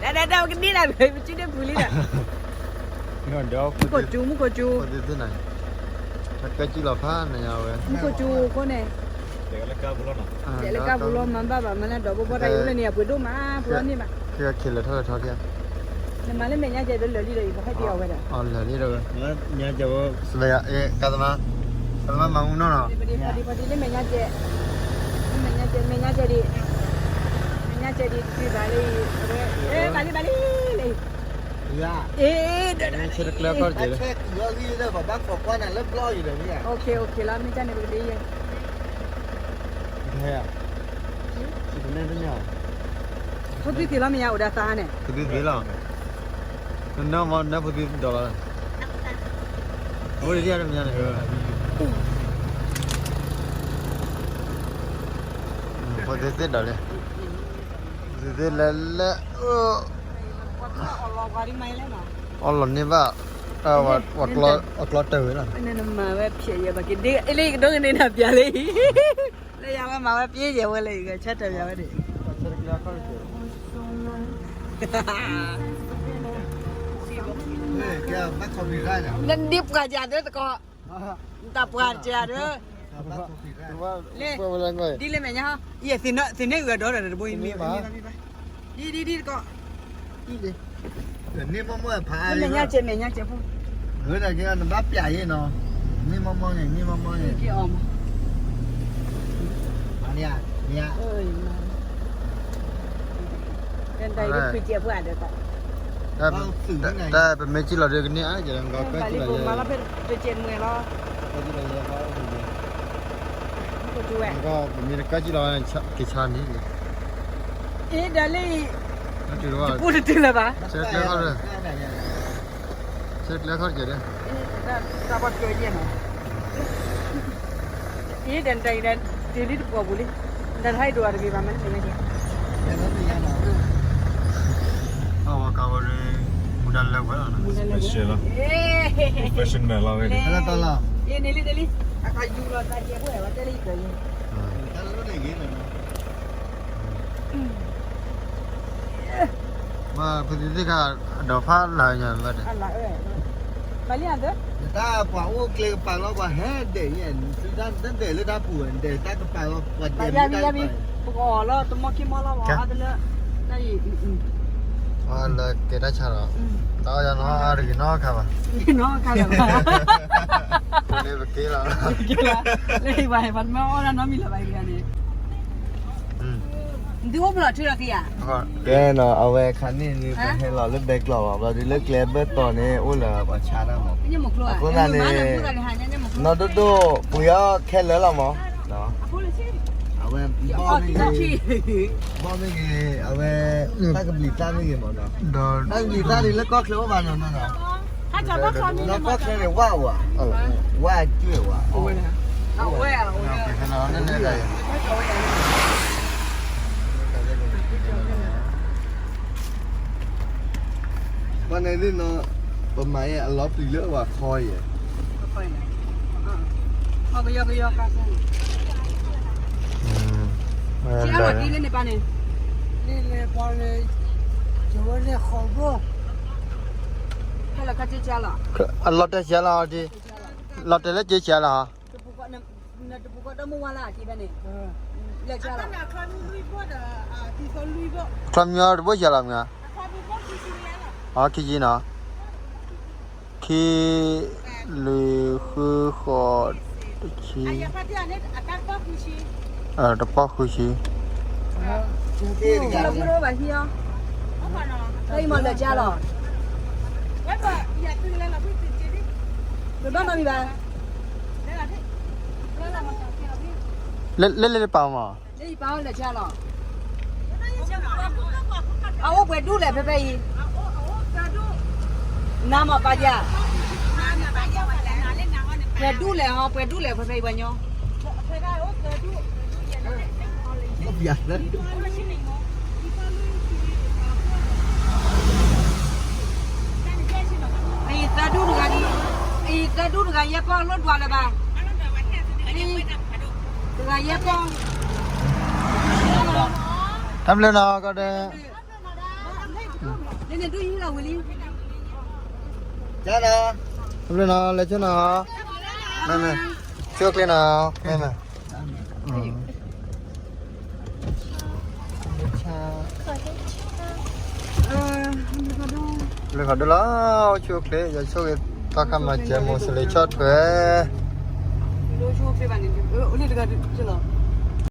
ဒါဒါဒါ ပကဒ့ဒၣ် ပစုဒ့ပူၤလံဒီး မူခိၣ်စူၤ မူခိၣ်စူၤ ကဲကံလီၤဖးနညါဝဲ မူခိၣ်စူၤအဃိန့ၣ် တဲာ်လၢကါပူၤလီၤ မၤဘၣ်ဘၣ် မၤလၢဒီးဘိဘိတၢ်အံၤအိၣ်လၢန့ၣ် အပှ့ၤဒိၣ်မး ပလီန့ၢ်ဘၣ် ခဲလၢာ်ထီၣ်လၢထီၣ်ခဲ နမၤလၢမဲာ်ညါကဲးဒီးလၢာ်လံဒီး ယကဟဲက့ၤအီၤဝဲဒီး ညါကဲးဝဲ ကသမား ကသမားမၤမူနီၢ်နီၢ် ပဒံပဒံလၢမဲာ်ညါကဲး မဲာ်ညါကဲး မဲာ်ညါကဲးဒံး မဲာ်ညါကဲးဒံး တဘၣ်လၢ ဘၣ်လံဘၣ်လံ လၢ အ့ ဆဲတကျဲခီၣ်တကဲးလၢ ဘၣ်ခိးကွၢ်နၤလၢဘျီယူၤဒီး OK OK လီၤ မ့ၢ်ကန့ၣ် ပကဒ့ယဲ ဖိသံသ့လီၤမ့ၢ်ညါ အိၣ်ဒီးသးန့ၣ် ဖိသံသ့လီၤ နနၢမ့ၢ်နၢဖိသံဒီးလီၤ အဝဲဒ်မ့ၢ်ညါန့ၣ် ဖိသံသ့ဒီးလံ ဖိသံသ့လဲၤလဲၤ အီလီၤန့ၢ်ဘၣ် အကျီတၢၢ်ဝဲလီၤ နမၤဝဲဖျဲးယဲဘၣ်က့ၤဒ်အလံကဒိကန့ၢ်နၤပျးလံ လၢယဝဲမၤဝဲပျဲယဲဝဲလၢယကဆၢထၢၣ်ယၤဝဲဒၣ် နဒ်ပှၤကးသ့တကီး နတၢ်ပှၤကးဒီး လၢ ဒ်လဲၣ်မဲာ်ညါဟီ ယဲသ့ၣ်န့ၣ်အုၣ်အဒီဒီးတဘိမ့ၢ်ဘၣ် ဒ်ဒ်ဒ်တကီး န့ၢ်မီၢ်မီၢ်ဖး မဲာ်ညါကဲး မဲာ်ညါကဲးဖိ ဂ့ၤဒၣ်က့ၤနဘၣ်ပျးယဲနီၤ န့ၢ်မီၢ်မီၢ်န့ၣ် န့ၢ်မီၢ်မီၢ်န့ၣ် က့ၤအီၤမး မ့ၢ်ဧါ မ့ၢ်ဧါ တၢ်တၢ်အံၤဒ်ခွံကဲးဖိအါဒီး တၢ် တၢ်ပမ့ၢ်ကံလီၤဒီးကန့ၢ်အါကဲး မ့ၢ်ကံလီၤဒီး မၤလီၤဖဲတကဲးမွဲလီၤ ကံလီၤယဲ မ့ၢ်ကံလီၤ က့ၤဆါန့ၣ် အ့ ဒီးလံ တပူတတုၤလၢၤဘၣ် ဆဲကျဲခီၣ်ဒီး ဆဲကျဲခီၣ်တကဲးဒီး တၢ်ဘၣ်ကဲးယဲၢ်မး အ့ ဒီးတၢ်အံၤဒီး တုၤလံတပှီၢ်ပူၤလံ ဒီးတဟါအံၤဒိၣ်အါတဂ့ၤဘၣ် မ့ၢ်တမ့ၢ်ညါကဲး အဝဲကဝဲၤရ့ မူဒါလၢဝဲလီၤ special လီၤ professional လီၤ အ့ န့ၣ်လံ န့ၣ်လံ အခါယူၤလီၤတၢ်ကဲးဖိဝဲတဲလံ တၢ်လၢန့ၣ်ဂ့ၤလီၤ မ့ၢ်ဖုသံသ့ၣ်ခါ အဒီးဖးလၢညါဘၣ်ဒီး မၤလံအသး တၢ်ပှၤအိၣ်ကျဲကပၤလီၤ ပှၤဟဲဒဲးညါ သုတၢ်ဒဲးလၢတၢ်ပူၤ ဒဲးတၢ်ကပၤလီၤ ပှၤဒဲးမ့ၢ်တၢ်ကပၤ ပကအီၣ်လီၤ တမီၢ်ခံမီၢ်လီၤ ပှၤအါတလၢ တၢ်အံၤ အီၣ်လၢကဲတၢ်ဆါလီၤ တၢ်အီၣ်ယၤနီၢ်အါတဂ့ၤနီၢ်ခါဘၣ် နီၢ်ခါလၢၤဘၣ် လၢပက့ၤလီၤ လၢဟံၣ်ပှၤဟဲပှၤတမ့ၢ်အီၣ်ဒၣ်နီတမံၤလၢၤဘၣ်အံၤန့ၣ် သုအိၣ်ဖျဲၣ်ထံလီၤသံဧါ ကဲနီၤ အဝဲခါန့ၣ်ဒုး ပဟဲလီၤလၢဘဲကျီၢ်ဘၣ် ဘျီဒုးလၢကျဲဘၢၣ်တီၤန့ၣ် အိၣ်လၢပှၤဆါတၢ်မး အဃိသတးန့ၣ် နီၢ်ဒိၣ်ဒိၣ် ပှ့ၤအီၣ်ခဲလၢာ်လီၤမး အဝဲ ဘီၣ်မ့ၢ်ဂ့ၤ ဘီၣ်မ့ၢ်ဂ့ၤ အဝဲ တၢ်ကဘျံးသၣ်မ့ၢ်ဂ့ၤမးနီၤ တၢ်ကဘျံးသၣ်ဒုးလၢကီၢ်ချၢအိၣ်ဘၣ်နီၤနီၤ လၢကီၢ်ချၢန့ၣ် ဝါအိၣ်ဧါ ဝါအကွ့ၢ်ဝါ အဝဲ အဝဲ ပှၤန့ၣ်ဒ်နီၤ ပမၤယဲအလီၤပျံၤလၢပှၤခီယဲ ကဲလၢန့ၣ်ပၢ်န့ၣ် လၢလဲၤပှၤန့ၣ် ကဝဲန့ၣ်ဃီဘိ အလီၤတဲာ်ဆဲးလီၤ လီၤတဲာ်လၢက့ဆဲးလီၤ နတပူၤဃီဒီမါဝၤလၢအက့ဖဲန့ၣ် လဲၤကၢ်လီၤ ချီမံၤအီၤတဘိဆဲးလီၤမ့ၢ်ဧါ အခံဆံနီၤ ခံ လွံၢ် ဃု ဃိး တဆံ တပီၢ်ဃုဆံ လၢမ့ၢ်လၢကၢ်လီၤ ပဘၣ်မၤမံၤဘၣ် လၢလၢလၢပာ်မး လၢယပာ်အီၤလၢာ်ဆါလီၤ အအိၣ်ပှဲၤဒူၣ်လဲၣ်ဖဲဖဲအံၤ နၤမၤပာ်ယၤ ပှဲၤဒူၣ်လဲၣ်ဟီ ပှဲၤဒူၣ်လဲၣ်ဖဲဖဲအံၤပှၤညီ အံၤသၢဒူၣ်တဂၤ အံၤသၢဒူၣ်တဂၤယဲၢ်ပီၢ်လိၣ်ဒွးလၢၤဘၣ် တဂၤယဲၢ်ပီၢ် တၢ်ဘျုးနီၤ ကီးဒဲး န့ၣ်ဒုးယံၤလီၤဝံၤလံ, ကနီၤ, ဘျုးနီၤ လဲၤဆိနီၤ, မ့ၢ်မ့ၢ်, ဆိကျ့နီၤ, မ့ၢ်မ့ၢ်, ဘျုးဖးဒိၣ်လီၤ, ဆိကျ့ ယဆိၣ်ဂ့ၤ သီခါမၤစၢၤမိၢ်စလ့ၤဆီၣ်ထွဲ, လၢ